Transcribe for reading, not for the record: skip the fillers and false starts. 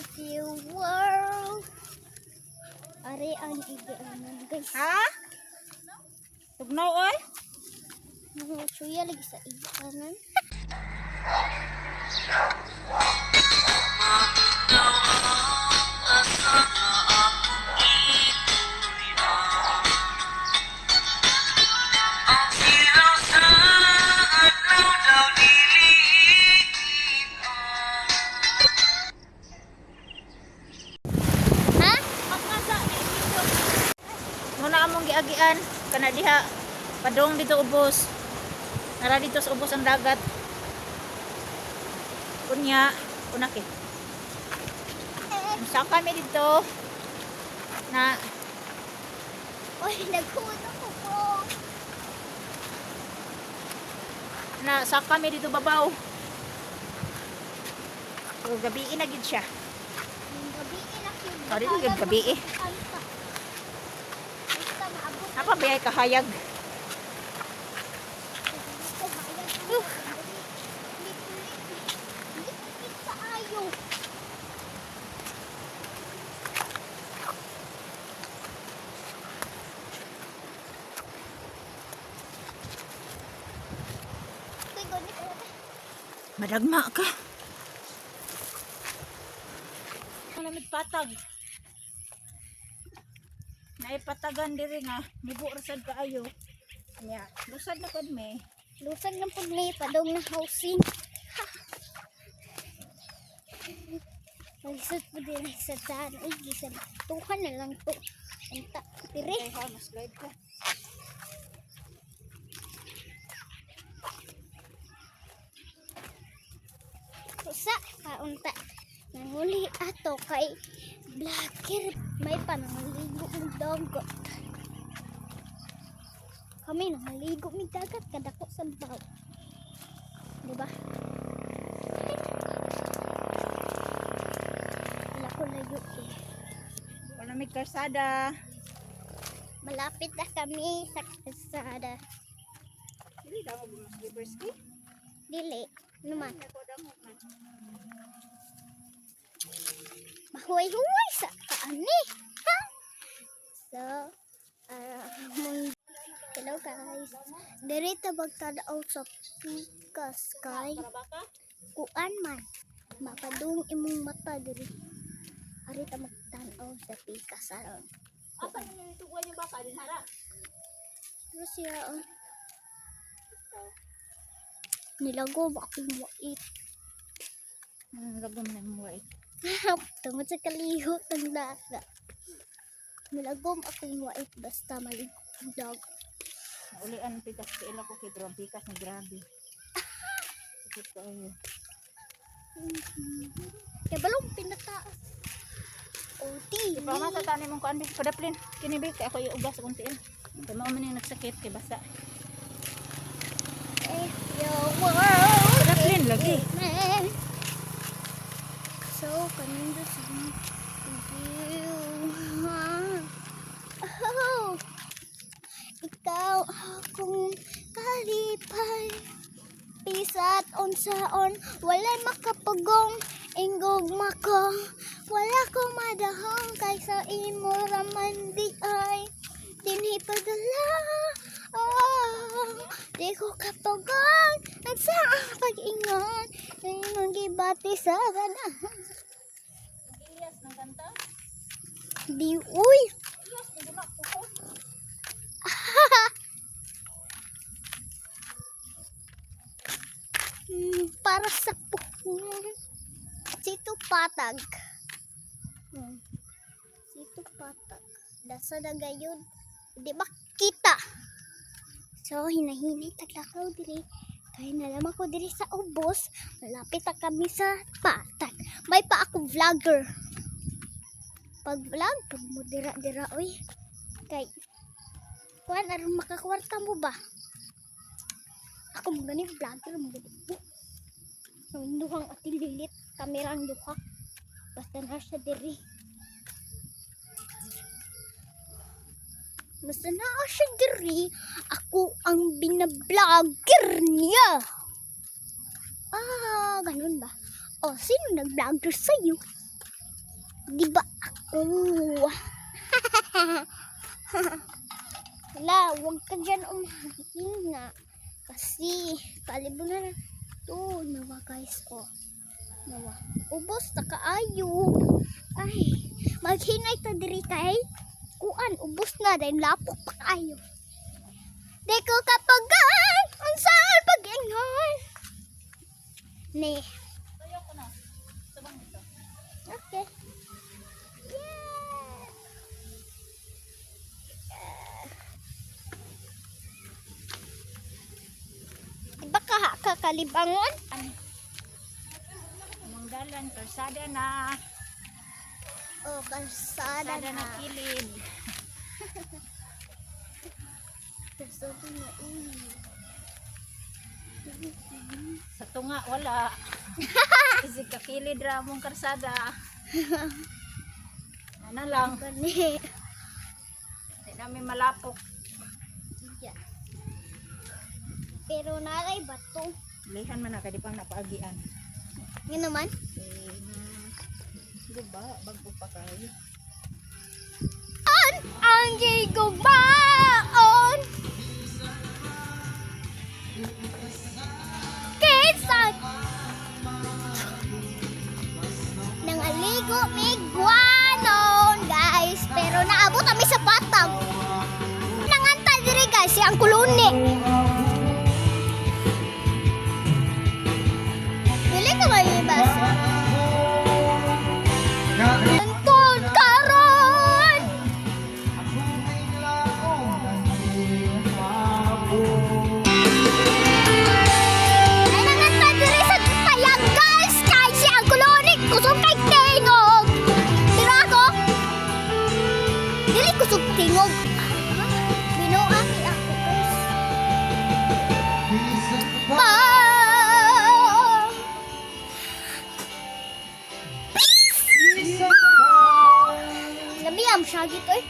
If you world. Ari ang igianan, guys. Ha? Tugnaw oy? Mga suya lagi sa igianan. Ha? Muna among giagian kana diha padong dito ubos. Nara dito sa ubos ang dagat. Unya, una kay. Sa kami dito na Oy, naghuot ako po. Na sa kami dito babaw. So gabi na gid siya. Yung gabi na yun. Oh, dili gyud gabi eh. Basta maabot. Napa ba kahayag? Ko hayag ko. Lipit kaayo. Uy, ganit ko. Madagma ka. Malamig patag. Naipatagan diri nga mugo ra sad kaayo. Nya, lusad na pud me. Lusag ng pagli, padong na housing. Magsud po din sa saan. Uy, gisan. Tuhan na lang to. Anta, dire. Ay ha, mas slide ka. Usa kaunta. Nanguli ato kay Blacker. May panangaligo ng dagat. Kami nangaligo ng dagat kadako sa baw. Di ba? Wala ko layo eh. Wala may karsada. Malapit na kami sa kalsada. Dili daw mo slippers ki. Dili, naman. Ako damo man. Mahuway-huway sa kaani. Ha? So, hello guys. Diri ta magtanaw sa pikas kay Baka? kuan man. Mapadung imong mata diri. Ari ta magtanaw sa pikas aron. Asa ninyo ituguan yung baka din hara? Pero siya oh. Nilago ba akong wait. Lagom na mo wait. Tungod sa kalihot ng dagat. Nilagom akong wait basta maligo ang dagat. Naulian ang pikas kay ila ko kay pero ang pikas na grabe. Sakit kaayo. Kaya balong pinataas. O di. Di pa man sa tanim mong kuan bi padaplin. Kini bi kay ako iugas akong tiil. Kay mao man yung nagsakit kay basa. If your world Padaplin lagi. is So, kanindot sa view. Oh, ikaw akong kalipay. Pisat unsaon, walay makapugong ingog mako. Wala ko madahong kay sa imo raman di ay dinhi padala. Oh, di ko kapugong at sa pag-ingon imong gibati sa ganahan. Ilyas ng kanta. Di uy. Ilyas ng duma ko. Para sa puhon. Sito patag. Sito patag. Dasa na gayud. Di ba kita? So, hinahinay taglakaw diri. Kaya na lang ako diri sa ubos. Malapit na kami sa patag. May pa ako vlogger. Pag vlog, pag mo dira-dira, oy. Kay, kuan, aron makakwarta mo ba? Ako mo gani vlogger mo gani. Ang duhang atililit, kamera ang duha. Basta na siya diri. Basta na siya diri, ako ang binablogger niya. Ah, ganun ba? O, sino nag-vlogger sa'yo? Di ba ako? Wala, huwag ka dyan umahina. Kasi, kalibo na to. Nawa guys, oh. Nawa. Ubos na kaayo. Ay, maghinay ta diri kay kuan, ubos na dahil lapok pa kaayo. Di ko kapagan unsa ang pag-ingon. Ni. Ayaw ko na. Sabang dito. Okay. Yeah. Di ba ka kakalibangon? Among dalan, kalsada na. O, kalsada Kalsada na na. kilid. Kalsada na eh. Sa tunga, wala. Kasi kakilid ra among kalsada. Ano lang, Gani. di namin malapok. Yeah. Pero naray bato. Lihan man na, kaya di pang napaagian. Nga naman. Eh, guba, bago pa kayo. An ang gigugmaon Kinsa nang aligo migwanon guys, pero naabot kami sa patag. Nanganta diri guys si ang kuluni. Dili ka malibas. Tungkol karon. Ay nanganta diri sa tayag guys kay si ang kuluni kusog kay tingog. Pero ako dili kusog tingog. Binuang ni ako guys. Pa! Lami am siya gito eh.